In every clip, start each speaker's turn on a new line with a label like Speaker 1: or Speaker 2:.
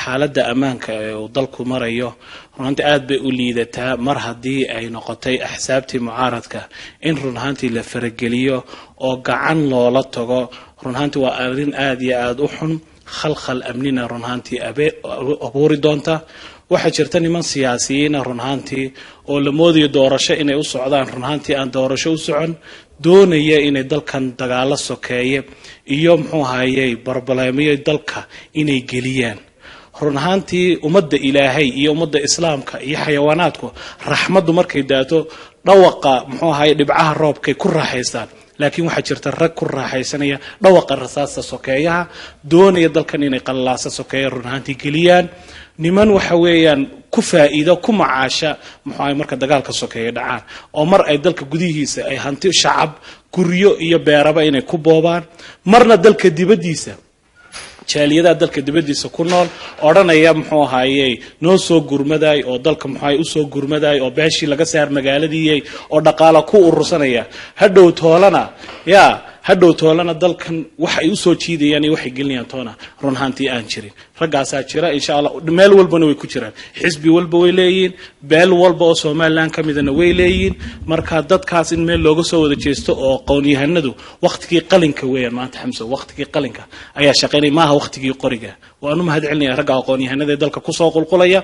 Speaker 1: Xaaladda ammaanka ee uu dalku marayo runhaantii aad bay u liidataa. Mar haddii ay noqotay axsaabtii mucaaradka in runhaantii la farageliyo oo gacan loola tago, runhaantii waa arrin aada iyo aada u xun, khalkhal amnina runhaantii abuuri doonta. Waxaa jirta niman siyaasiyiina runhaantii oo la moodayo doorasho inay u socdaan, runhaantii aan doorasho u socon, doonaya inay dalkan dagaalo sokeeye iyo, muxuu ahayey, barbaleemiyo dalka inay geliyaan. Run ahaantii ummadda Ilaahay iyo ummadda Islaamka iyo xayawaanaadku raxmaddu markay daato dhawaqa, muxuu ahaye, dhibcaha roobkay ku raaxaystaan, laakiin waxaa jirta rag ku raaxaysanaya dhawaqa rasaasta sokeeyaha, doonaya dalkan inay qallalaasa sokeeya run ahaantii geliyaan. Niman waxa weeyaan ku faa'iido, ku macaasha, muxuu ahay, marka dagaalka sokeeya dhacaan oo mar ay dalka gudihiisa ay hanti shacab, guryo iyo beeraba inay ku boobaan, marna dalka dibaddiisa jaaliyadaha dalka dibaddiisa ku nool odhanaya, muxuu ahaaye, noo soo gurmaday oo dalka, muxuu usoo gurmaday oo beeshii laga saar magaaladiiyey oo dhaqaala ku urursanaya. Hadhow toolana yaa hadhow toolana dalkan wax ay usoo jiidayaan iyo waxay gelinayaan toona run ahaantii aan jirin. Raggaasaa jira, insha Allah, meel walbana way ku jiraan, xisbi walba way leeyihiin, beel walba oo Somaliland ka midana way leeyihiin. Marka dadkaas in meel looga soo wada jeesto oo aqoon-yahanadu, waqtigii qalinka weeyaan maanta, Xamso, waqtigii qalinka ayaa shaqaynaya, maaha waqtigii qoriga. Waan u mahad celinaya ragga aqoon-yahanada ee dalka kusoo qulqulaya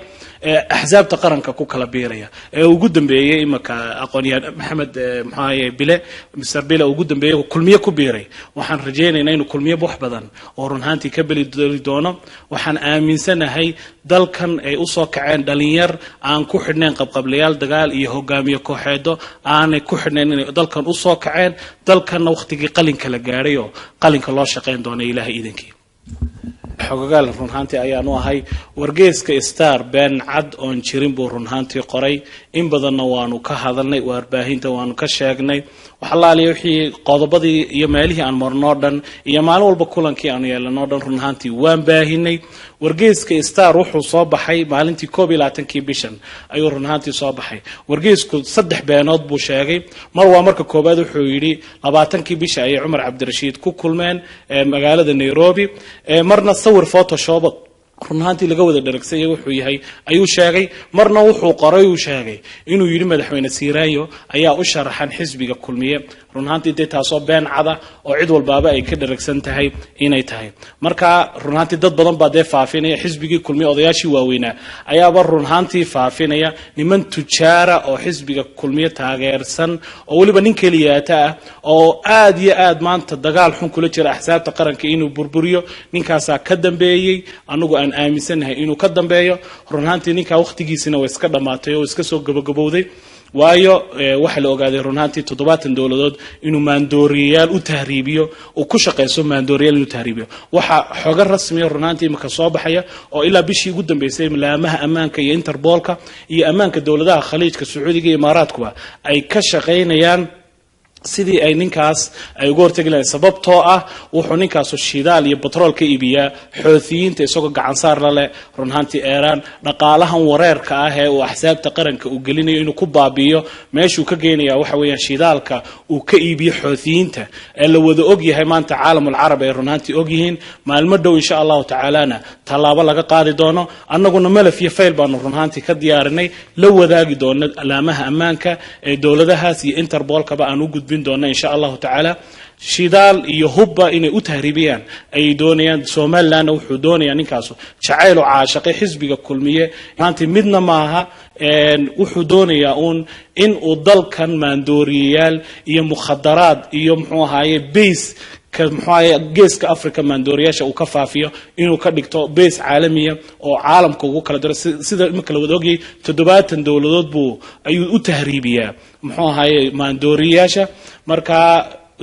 Speaker 1: ee axsaabta qaranka ku kala biiraya, ee ugu dambeeyey imaka aqoon-yahan Maxamed, muxuahaye, Bile, Mr Bile, ugu dambeeyey Kulmiye ku biiray. Waxaan rajaynaynaa inuu Kulmiye wax badan oo run ahaantii ka beli doono. Waxaan aaminsanahay dalkan ay usoo kaceen dhalinyar aan ku xidhnayn qabqablayaal dagaal iyo hogaamiye kooxeedo aanay ku xidhnayn, inay dalkan usoo kaceen, dalkanna waqtigii qalinka la gaadhay oo qalinka loo shaqayn doono, Ilaahay iidankii. Xogogaal runhaantii ayaanu ahay. Wargeeska Star been cad oon jirin buu runhaantii qoray. In badanna waanu ka hadalnay, warbaahinta waanu ka sheegnay. Waxalaaliya wixii qodobadii iyo meelihii aan marnoo dhan iyo maalin walba kulankii aanu yeelanoo dhan runhaantii waan baahinay. Wargeeska Star wuxuu soo baxay maalintii 21-kii bishan ayuu runhaantii soo baxay. Wargeesku saddex beenood buu sheegay. Mar waa marka koowaad, wuxuu yidhi 20-kii bisha ayay Cumar Cabdirashiid ku kulmeen magaalada Nairobi. Marna sawir Photoshop runahaantii laga wada dharagsanya wuxuu yahay ayuu sheegay. Marna wuxuu qoray, uu sheegay inuu yidhi Madaxweyne Siiraanyo ayaa u sharaxan xisbiga Kulmiye. Runahaantii dee taasoo been cada oo cid walbaaba ay ka dharagsan tahay inay tahay. Marka runahaantii dad badan baa dee faafinaya. Xisbigii Kulmiye odayaashii waaweynaa ayaaba runahaantii faafinaya. Niman tujaara oo xisbiga Kulmiye taageersan oo weliba nin keliyaata ah oo aad iyo aad maanta dagaal xun kula jira axsaabta qaranka inuu burburiyo, ninkaasaa ka dambeeyey. Anagu aan aaminsanahay inuu ka dambeeyo. Runahaantii ninkaa waqtigiisina way iska dhammaatay oo iska soo gabagabowday, waayo waxaa la ogaaday runahaantii 70 dowladood inuu maandooriyayaal u tahriibiyo, uu ku shaqayso maandooriyaal inuu tahriibiyo. Waxaa xogo rasmiya runahaantii imika soo baxaya oo ilaa bishii ugu dambeysay laamaha ammaanka iyo Interpolka iyo ammaanka dowladaha Khaliijka, Sacuudiga iyo Imaaraadkuba ay ka shaqaynayaan sidii ay ninkaas ay uga hortegi lahayn, sababtoo ah wuxuu ninkaasu shidaal iyo batrool ka iibiyaa Xoothiyiinta, isagoo gacansaar la leh runhaantii Eeraan. Dhaqaalahan wareerka ah ee uu axsaabta qaranka uu gelinayo inuu ku baabi'iyo meeshuu ka geenaya waxa weeyaan shidaalka uu ka iibiyo Xoothiyiinta ee la wada og yahay maanta, caalamul carab ay runhaantii og yihiin. Maalmo dhow, insha Allahu tacaalana, tallaabo laga qaadi doono. Annaguna malaf iyo fayl baanu runhaantii ka diyaarinay, la wadaagi doono laamaha ammaanka ee dowladahaas iyo Interpolkaba aan u gudbin doona, insha Allahu tacaala. Shidaal iyo hubba inay u tahriibiyaan ayay doonayaan. Somalilandna wuxuu doonayaa ninkaasu jacayl oo caashaqay xisbiga Kulmiye maanti midna maaha. Wuxuu doonayaa uun in uu dalkan maandooriyayaal iyo mukhadaraad iyo, muxuu ahaaye, base ka, muxuu ahaye, Geeska Africa maandooriyaasha uu ka faafiyo, inuu ka dhigto base caalamiya oo caalamka ugu kala diro. Sida imika la wada ogyay, 70 dowladood buu ayuu u tahriibiyaa, muxuu ahaaye, maandooriyayaasha. Marka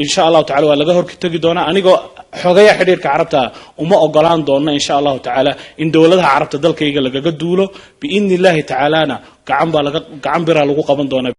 Speaker 1: insha Allahu tacala waa laga hortegi doonaa. Anigoo xogayaa xidhiirka Carabta, uma ogolaan doono, insha Allahu tacaala, in dowladaha Carabta dalkayga lagaga duulo. Biidni Illahi tacaalana gacan baa laga gacan biraa lagu qaban doonaa.